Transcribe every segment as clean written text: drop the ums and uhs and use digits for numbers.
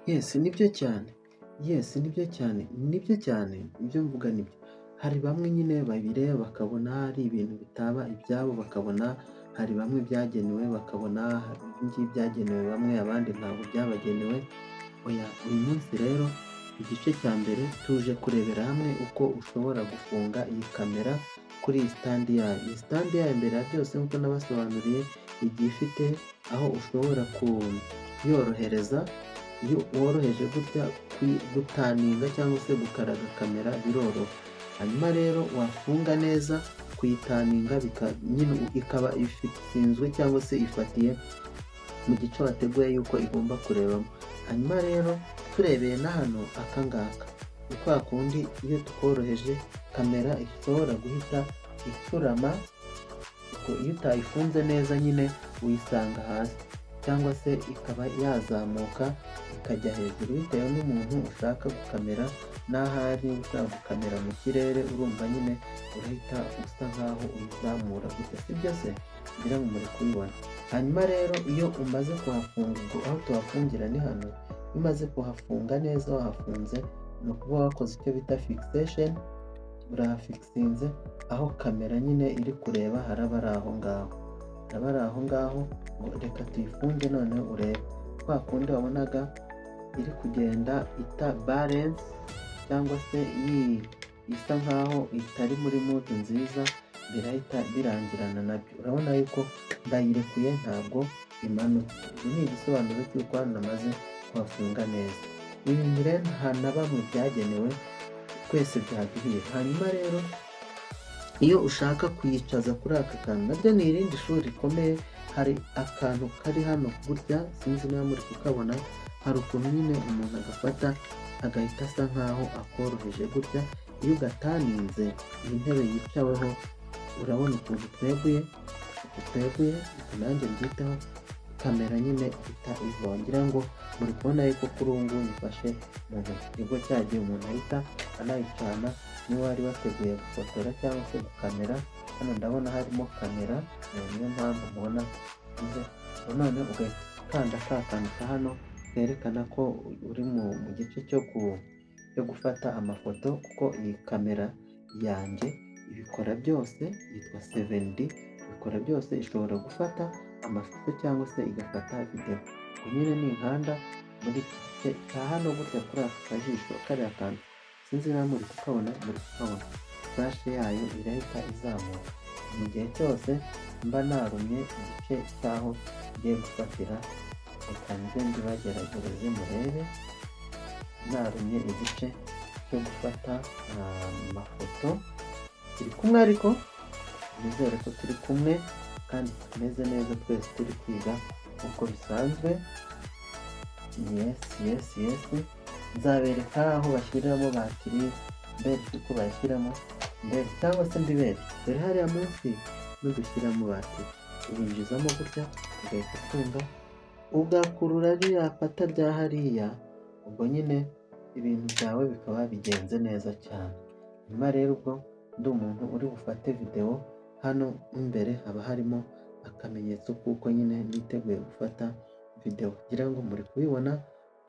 Yes, nibyo cyane. Yes, nibyo cyane, nibyo cyane, ibyo mvuga nibyo. Hari bamwe nyine babireba bakabona ari ibintu bitaba ibyabo, bakabona hari bamwe byagenewe, bakabona ibi ngibi byagenewe bamwe, abandi ntabwo byabagenewe. Oya, uyu munsi rero igice cya mbere tuje kurebera hamwe uko ushobora gufunga iyi kamera kuri iyi stand yayo. Iyi stand yayo, mbere ya byose, nk'uko nabasobanuriye, igiye ifite aho ushobora kuyorohereza. Iyo woroheje gutya, guturninga cyangwa se gukaraga kamera biroroha. Hanyuma rero wafunga neza, kuyiturninga nyine ikaba ifixinzwe cyangwa se ifatiye mu gice wateguye yuko igomba kurebamo. Hanyuma rero turebeye na hano, aka ngaka ni kwa kundi iyo tukoroheje kamera ishobora guhita icurama. Iyo utayifunze neza nyine uyisanga hasi cyangwa se ikaba yazamuka ikajya hejuru, bitewe n'umuntu ushaka gukamera n'aho ari. Niba ushaka gukamera mu kirere, urumva nyine urahita usa nkaho uyizamura gutya, si byo se? Ngira ngo muri kubibona. Hanyuma rero iyo umaze kuhafunga, ubwo aho tuhafungira ni hano. Iyo umaze kuhafunga neza, wahafunze, ni ukuba wakoze icyo bita fixation, urahafixinze. Aho kamera nyine iri kureba haraba ari aho ngaho, haraba ari aho ngaho. Ngo reka tuyifunge noneho urebe kwa kundi wabonaga iri kugenda ita balance cyangwa se isa nkaho itari muri mood nziza, birahita birangirana nabyo. Urabona yuko ndayirekuye, ntabwo imanutse. Ibi ni igisobanuro cy'uko hano namaze kuhafunga neza. Ibi rero nta na bamwe byagenewe, twese byaduhira. Hanyuma rero iyo ushaka kuyicaza kuri aka kantu, nabyo ni irindi shuri rikomeye. Hari akantu kari hano gutya, sinzi niba muri kukabona. Hari ukuntu nyine umuntu agafata agahita asa nkaho akoroheje gutya. Iyo ugaturninze, iyi ntebe yicaweho, urabona ukuntu tweguye, tweguye. Reka nanjye mbyiteho, kamera nyine ihita ivaho. Ngira ngo muri kubona yuko kuri ubu ngubu nyifashe mu ntoki. Nibwo cya gihe umuntu ahita anayicana niba wari wateguye gufotora cyangwa se gukamera. Hano ndabona harimo kamera, niyo mpamvu mubona nze. None ugahita ukanda ka kantu ka hano kerekana ko uri mu gice cyo gufata amafoto, kuko iyi kamera yanjye ibikora byose. Yitwa 7D, ibikora byose, ishobora gufata amashusho cyangwa se igafata videwo. Ubwo nyine ninkanda muri iki gice cya hano gutya kuri aka kajisho, kariya kantu, sinzi niba muri kukabona, muri kukabona, flash yayo irahita izamuka mu gihe cyose mba narumye igice cy'aho ngiye gufatira. Reka nze mbibageragereze murebe. Narumye igice cyo gufata amafoto, turi kumwe, ariko nizere ko turi kumwe kandi tumeze neza, twese turi kwiga uko bisanzwe. Yes, nzabereka aho bashyiriramo batiri, mbereke uko bayishyiramo mbere cyangwa se mbibereke. Dore hariya munsi nudushyiramo batiri, ubinjizamo gutya, ugahita ufunga, ugakurura ririya pata rya hariya, ubwo nyine ibintu byawe bikaba bigenze neza cyane. Nyuma rero ubwo ndi umuntu uri bufate videwo, hano imbere haba harimo akamenyetso k'uko nyine niteguye gufata videwo. Ngira ngo muri kubibona,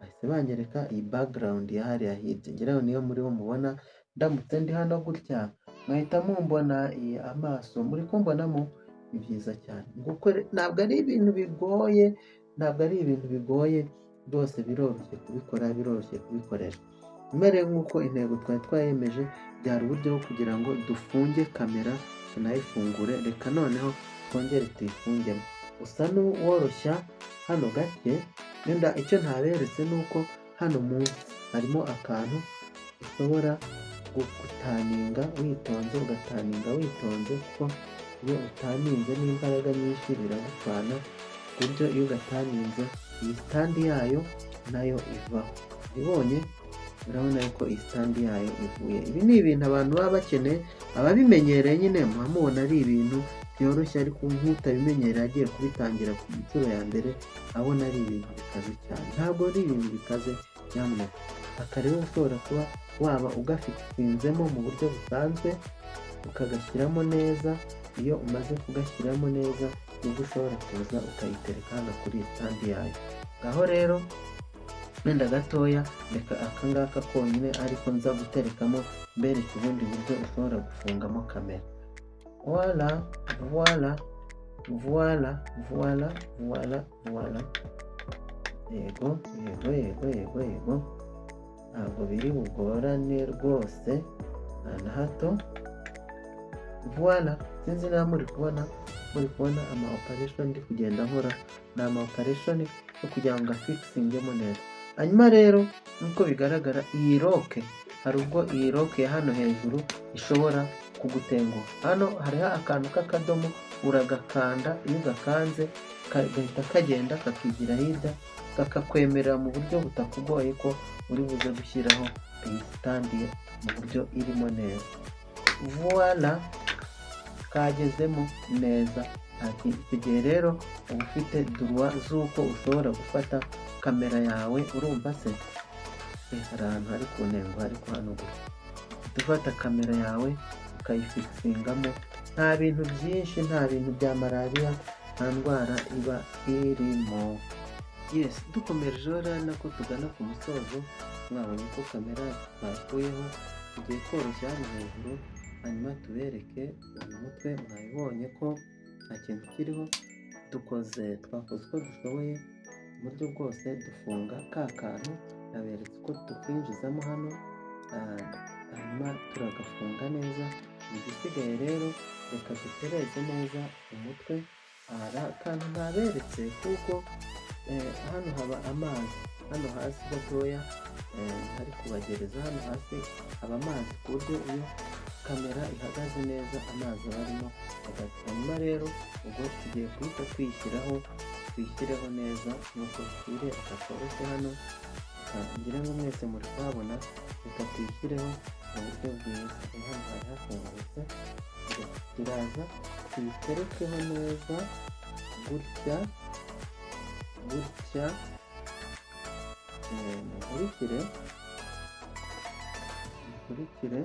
bahise banyereka iyi background ya hariya hirya. Ngira ngo niyo muriho mubona. Ndamutse ndi hano gutya, mwahita mumbona iyi amaso muri kumbonamo. Ni byiza cyane. Nguko ntabwo ari ibintu bigoye, ntabwo ari ibintu bigoye rwose, biroroshye kubikora, biroroshye kubikoresha. Mbere nk'uko intego twari twayemeje byari uburyo bwo kugira ngo dufunge kamera tunayifungure, reka noneho twongere tuyifungemo. Usa n'uworoshya hano gake. Wenda icyo ntaberetse ni uko hano munsi harimo akantu ushobora guturninga witonze, ugaturninga witonze, kuko iyo uturninze n'imbaraga nyinshi biragutwana, ku buryo iyo ugaturninze iyi stand yayo nayo ivaho. Ubibonye, urabona yuko iyi stand yayo ivuye. Ibi ni ibintu abantu baba bakeneye. Ababimenyereye nyine muba mubona ari ibintu byoroshye, ariko nk'utabimenyereye agiye kubitangira ku nshuro ya mbere, abona ari ibintu bikaze cyane. Ntabwo ari ibintu bikaze, nyamuneka. Aka rero ushobora kuba waba ugafixinzemo mu buryo busanzwe, ukagashyiramo neza. Iyo umaze kugashyiramo neza, nibwo ushobora kuza ukayitereka hano kuri iyi stand yayo. Ngaho rero. Wenda gatoya, reka aka ngaka konyine ariko nza guterekamo, mbereke ubundi buryo ushobora gufungamo kamera. Voilà, voilà, voilà, voilà, voilà, voilà. Yego, yego, yego, yego, yego, ntabwo biri bugorane rwose, nta na hato. Voilà, sinzi niba muri kubona ama operation ndi kugenda nkora. Ni ama operation yo kugira ngo afixingemo neza. Hanyuma rero, nk'uko bigaragara, iyi lock, hari ubwo iyi lock ya hano hejuru ishobora kugutenguha. Hano hariho akantu k'akadomo, uragakanda. Iyo ugakanze gahita kagenda kakigira hirya, kakakwemerera mu buryo butakugoye ko uri buze gushyiraho iyi stand mu buryo irimo neza. Voilà, kagezemo neza. Icyo gihe rero uba ufite droit z'uko ushobora gufata kamera yawe. Urumva se, hari ahantu hari ku ntego, ariko hano gutya ufata kamera yawe ukayifixingamo, nta bintu byinshi, nta bintu bya malariya, nta ndwara iba irimo. Yes, dukomerejeho rero nako tugana ku musozo. Mwabonye ko kamera twakuyeho, tugiye koroshya hano hejuru, hanyuma tubereke uyu mutwe. Mwabibonye ko nta kintu kiriho. Dukoze, twakoze uko dushoboye mu buryo bwose, dufunga ka kantu. Naberetse uko tukinjizamo hano, hanyuma turagafunga neza. Igisigaye rero, reka dutereze neza umutwe. Hari akantu ntaberetse, kuko hano haba amazi hano hasi gatoya, ntari kubagereza. Hano hasi haba amazi, ku buryo iyo kamera ihagaze neza amazi aba arimo hagati. Hanyuma rero ubwo tugiye guhita tuyishyiraho, tuyishyireho neza nk'uko bikwiriye. Reka tworoshye hano, ngira ngo mwese muri kuhabona. Reka tuyishyireho mu buryo bwiza. Hano hari hafungutse, turaza tuyiterekeho neza gutya gutya. Mukurikire, mukurikire,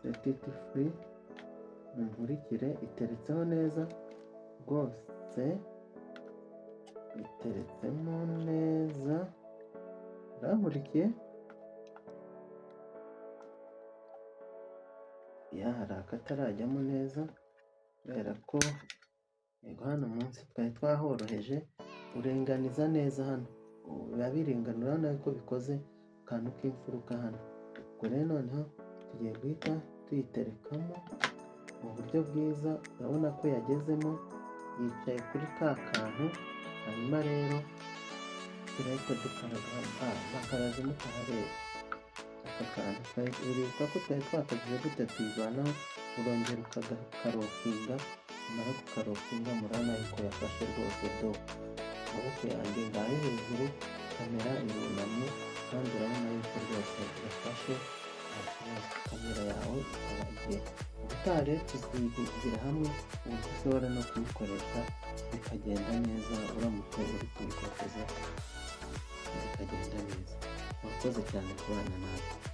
set it free. Munkurikire, iteretseho neza rwose, iteretsemo neza. Urankurikiye? Ya, hari akatarajyamo neza kubera ko, yego, hano munsi twari twahoroheje. Urenganiza neza hano, biba biringaniye. Urabona ko bikoze akantu k'imfuruka hano. Ubwo rero noneho tugiye guhita tuyiterekamo mu buryo bwiza. Urabona ko yagezemo, yicaye kuri ka kantu. Hanyuma rero turahita dukaraga, bakaraze mutahareba aka kantu. Uribuka ko twari twakagize gutya, tuyivanaho, urongera ukakalockinga. Umara kukalockinga, murabona yuko yafashe rwose. Do, amaboko yanjye ngayo hejuru, kamera irunamye, kandi urabona yuko rwose yafashe, nta kibazo. Kamera yawe ikaba igiye. Ubutaha rero tuzigira hamwe uburyo ushobora no kuyikoresha bikagenda neza, uramutse uri kuyikoresha bikagenda neza. Wakoze cyane kubana natwe.